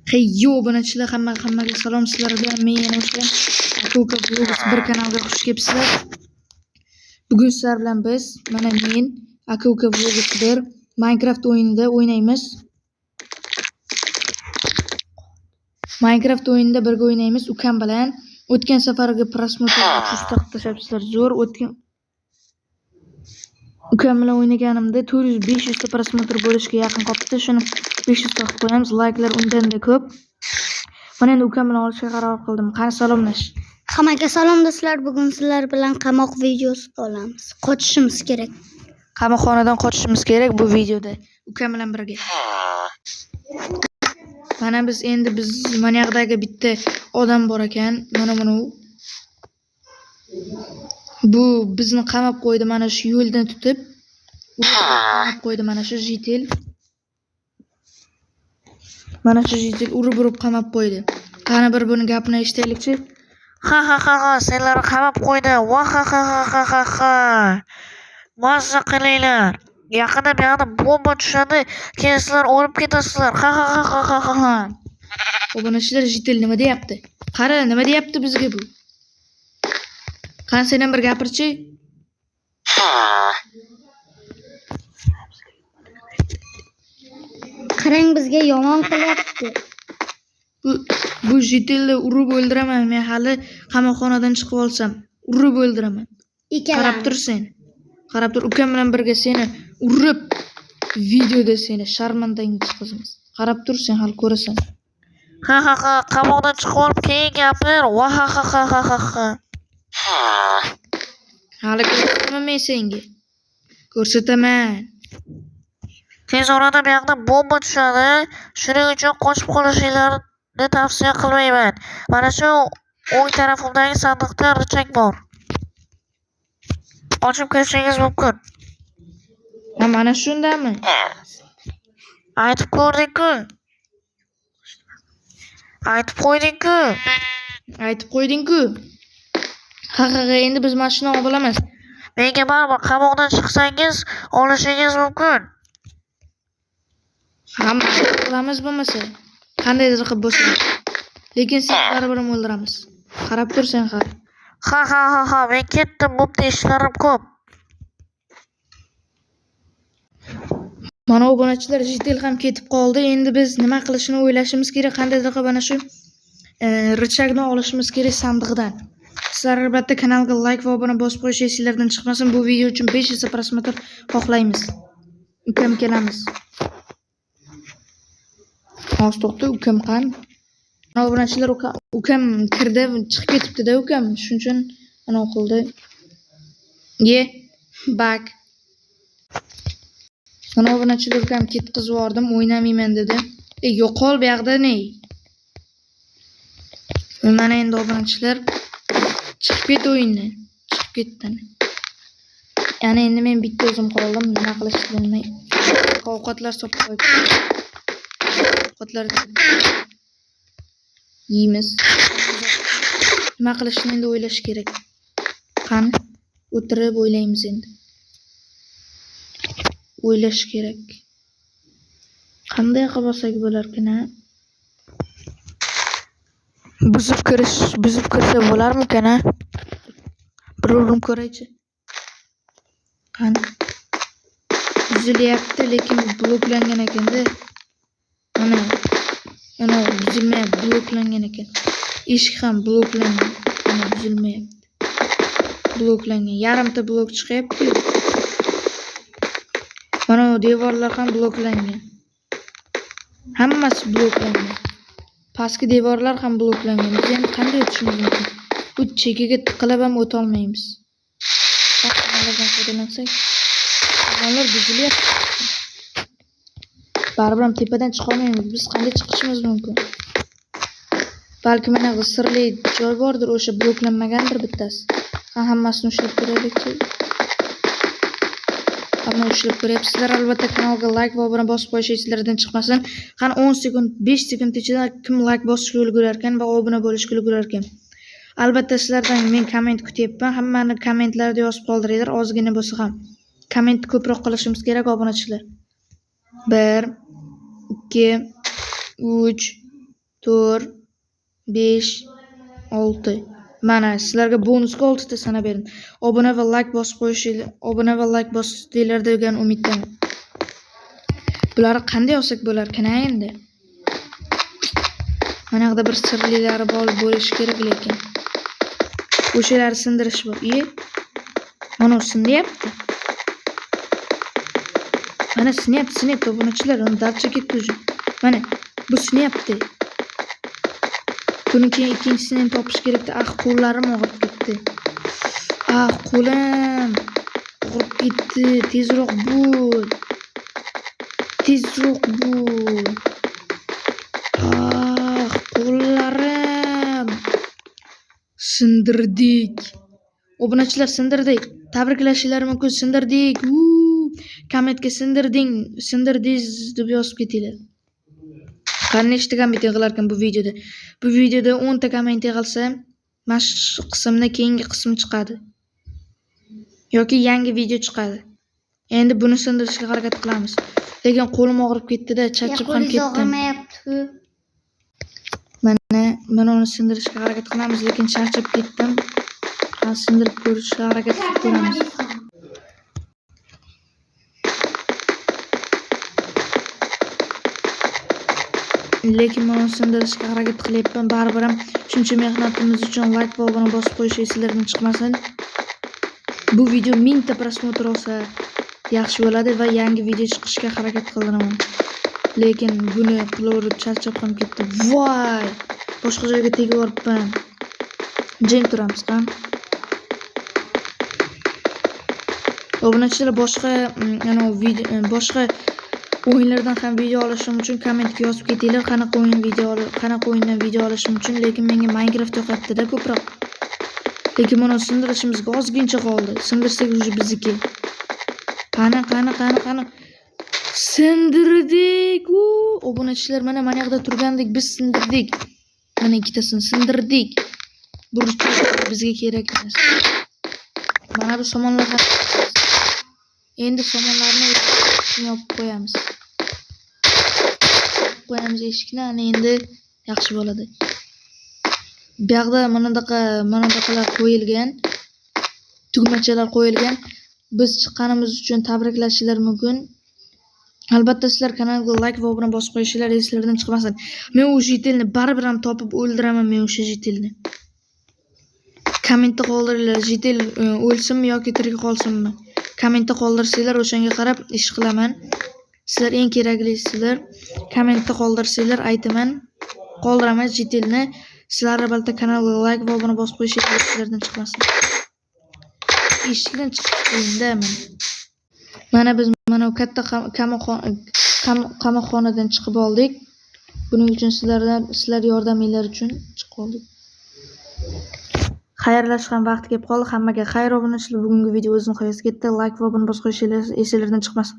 Hey yo obunachilar, hammaga salom. Sizlar bilan men yana o'sha Aka-uka Vlogs bir kanalga xush kelibsizlar. Bugun sizlar bilan biz, mana men Aka-uka Vlogs 1 Minecraft o'yinida o'ynaymiz. Minecraft o'yinida birga o'ynaymiz ukam bilan. O'tgan safargi prosmotrni 300 ta qilib tashlabsizlar, zo'r. O'tgan ukam bilan o'ynaganimda 400-500 ta prosmotr bo'lishga yaqin qolibdi. Shuni 500 ta qilib qo'yamiz. Layklar undan-da ko'p. Mana endi ukam bilan olishga qaror qildim. Qani salomlash. Hammaga salom do'stlar. Bugun sizlar bilan qamoq videosi olamiz. Qochishimiz kerak. Qamoqxonadan qochishimiz kerak bu videoda ukam bilan birga. Mana biz endi mana yoqdagi bitta odam bor ekan. Mana buni u. Bu bizni qamab qo'ydi mana shu yo'ldan tutib. Qamab qo'ydi mana shu jitel. Mana shu jitel urib-urib qamab qo'ydi. Qani bir buni gapini eshitaylikchi. Ha ha ha ha, senlarni qamab qo'ydi. Va ha ha ha ha ha ha. Mazza qilinglar. Yaqinda bu yoqda bomba tushadi, keyin sizlar o'lib ketasizlar. Ha ha ha ha ha ha ha. Obunachilar, jitel nima deyapti? Qara, nima deyapti bizga bu? Qani sen ham bir gapirchi. Qarang, bizga yomon qilyapti. Bu jitelni urib o'ldiraman men hali qamoqxonadan chiqib olsam. Urib o'ldiraman. Qarab tur sen. Qarab tur, ukam bilan birga seni urib videoda seni sharmandangni chiqazamiz. Qarab tur sen, hali ko'rasan. Ha ha ha, qamoqdan chiqib olib keyin gapir. Va ha ha ha ha ha ha. Hali ko'rsataman men senga. Ko'rsataman. Tez orada bu yoqda bomba tushadi. Shuning uchun qochib qolishinglarni tavsiya qilmayman. Mana shu o'ng tarafimdagi sandiqda richak bor. Ochib kirishingiz mumkin. Ha, mana shundami? Aytib ko'rding-ku. Aytib qo'yding-ku. Aytib qo'yding-ku. Ha ha ha, endi biz mana shuni olib olamiz. Menga baribir, qamoqdan chiqsangiz olishingiz mumkin. Hamma qilamiz bo'lmasa. Qandaydir qilib bo'lsa. Lekin sen baribir ham o'ldiramiz. Qarab tur sen hali. Ha ha ha ha, men ketdim, bo'pti, ishlarim ko'p. Mana obunachilar, jitel ham ketib qoldi. Endi biz nima qilishni o'ylashimiz kerak. Qandaydir qilib mana shu richagni olishimiz kerak sandiqdan. Sizlar albatta kanalga like va obuna bosib qo'yish esingizdan chiqmasin. Bu video uchun 500 ta prosmotr xohlaymiz. Ukam kelamiz. Hozir to'xta, ukam qani? Obunachilar, ukam kirdi, chiqib ketibdi-da ukam. Shuning uchun ana qildi. Ye, bak. Mana obunachilar, ukam ketqizib yubordim, o'ynamayman dedi. Yo'qol bu yoqda ne? Mana endi obunachilar chiqib ket o'yindan. Chiqib ketdi. Yana endi men bitta o'zim qoldim, nima qilishni bilmay. Ovqatlar solib qo'yib. Ovqatlar yeymiz. Nima qilishni endi o'ylash kerak. Qani, o'tirib o'ylaymiz endi. O'ylash kerak. Qanday qilib olsak bo'larkan-a? Buzib kirish, buzib kirsa bo'larmikan-a? Bir urim ko'raychi. Qani. Buzilyapti, lekin bloklangan ekanda. Mana, mana buzilmayapti, bloklangan ekan. Eshik ham bloklangan. Mana buzilmayapti. Bloklangan. Yarimta blok chiqyapti. Mana bu devorlar ham bloklangan. Hammasi bloklangan. Pastki devorlar ham bloklangan. Biz endi qanday o'tishimiz mumkin? Bu chekkaga tiqilib ham o'ta olmaymiz. Taqmalardan foydalansak, taqmalar buzilyapti. Baribir ham tepadan chiqa olmaymiz. Biz qanday chiqishimiz mumkin? Balki mana bu sirli joy bordir, o'sha bloklanmagandir bittasi. Ha, hammasini ushlab ko'raylikchi. Hamma ushlab ko'ryapti. Sizlar albatta kanalga like va obuna bosib qo'yish esingizdan chiqmasin. Qani 10 sekund, 5 sekund ichida kim like bosishga ulgurar ekan va obuna bo'lishga ulgurar ekan. Albatta sizlardan men komment kutyapman. Hammani kommentlarda yozib qoldiringlar, ozgina bo'lsa ham. Komment ko'proq qilishimiz kerak obunachilar. 1 2 3 4, 5, 6. Mana sizlarga bonusga 6 ta sanab berdim. Obuna va like bosib qo'yishingiz, obuna va like bosdinglar degan umiddaman. Bularni qanday olsak bo'larkan endi? Mana yoqda bir sirlilari bor bo'lishi kerak lekin. O'shalarni sindirish bor. Iye. Mana u sindyapti. Mana sinyapti, sinyapti obunachilar, uni darcha ketdi уже. Mana bu sinyapti. Buni keyin ikkinchisini ham topish kerakda. Ah, qo'llarim og'rib ketdi. Ah, qo'lim og'rib ketdi. Tezroq bo'l. Tezroq bo'l. Ah, qo'llarim. Sindirdik. Obunachilar, sindirdik. Tabriklashingiz mumkin, sindirdik. Kommentga sindirding, sindirdingiz deb yozib ketinglar. Qani nechta komment yig'ilarkan bu videoda? Bu videoda 10 ta komment yig'ilsa, mana shu qismni keyingi qismi chiqadi. Yoki yangi video chiqadi. Endi buni sindirishga harakat qilamiz. Lekin qo'lim og'rib ketdi-da, charchab ham Qo'lingiz ketdim. og'rimayapti-ku. Mana uni sindirishga harakat qilamiz, lekin charchab ketdim. Ha, sindirib ko'rishga harakat qilib ko'ramiz. Lekin men uni sindirishga harakat qilyapman. Baribir ham shuncha mehnatimiz uchun like va obuna bosib qo'yish esingizdan chiqmasin. Bu video 1000 ta prosmotr olsa yaxshi bo'ladi va yangi video chiqishga harakat qilaman. Lekin buni qilaverib charchab ham ketdim. Voy! Boshqa joyga tegib yuboribman. Jim turamiz, qani? Obunachilar, boshqa, ana video, boshqa o'yinlardan ham video olishim uchun kommentga yozib ketinglar, qanaqa o'yin video qanaqa o'yindan video olishim uchun. Lekin menga Minecraft yoqyapti-da ko'proq. Lekin buni sindirishimizga ozgincha qoldi. Sindirsak уже bizniki. Qani, qani, qani, qani. Sindirdik. U, obunachilar, mana yoqda turgandik, biz sindirdik. Mana ikkitasini sindirdik. Burchak bizga kerak emas. Mana bu somonlar ham. Endi somonlarni yopib qo'yamiz. Qo'yamiz eshikni, ana endi yaxshi bo'ladi. Bu yoqda mana bunaqalar qo'yilgan, tugmachalar qo'yilgan. Biz chiqqanimiz uchun tabriklashingiz mumkin. Albatta sizlar kanalga like va obuna bosib qo'yishingiz esingizdan chiqmasin. Men o'sha jitelni baribir ham topib o'ldiraman, men o'sha jitelni. Kommentda qoldiringlar, jitel o'lsinmi yoki tirik qolsinmi? Kommentda qoldirsanglar o'shanga qarab ish qilaman. Sizlar eng keraklisizlar. Kommentda qoldirsanglar aytaman. Qoldiraman jitelni. Sizlar albatta kanalga like va obuna bosib qo'yishingiz esingizdan chiqmasin. Eshikdan chiqish qiyinda mana. Mana biz mana bu katta qamoqxonadan chiqib oldik. Buning uchun sizlar yordaminglar uchun chiqib oldik. Xayrlashish ham vaqti kelib qoldi. Hammaga xayr obunachilar. Bugungi video o'z nihoyasiga yetdi. Like va obuna bosib qo'yishingiz esingizdan chiqmasin.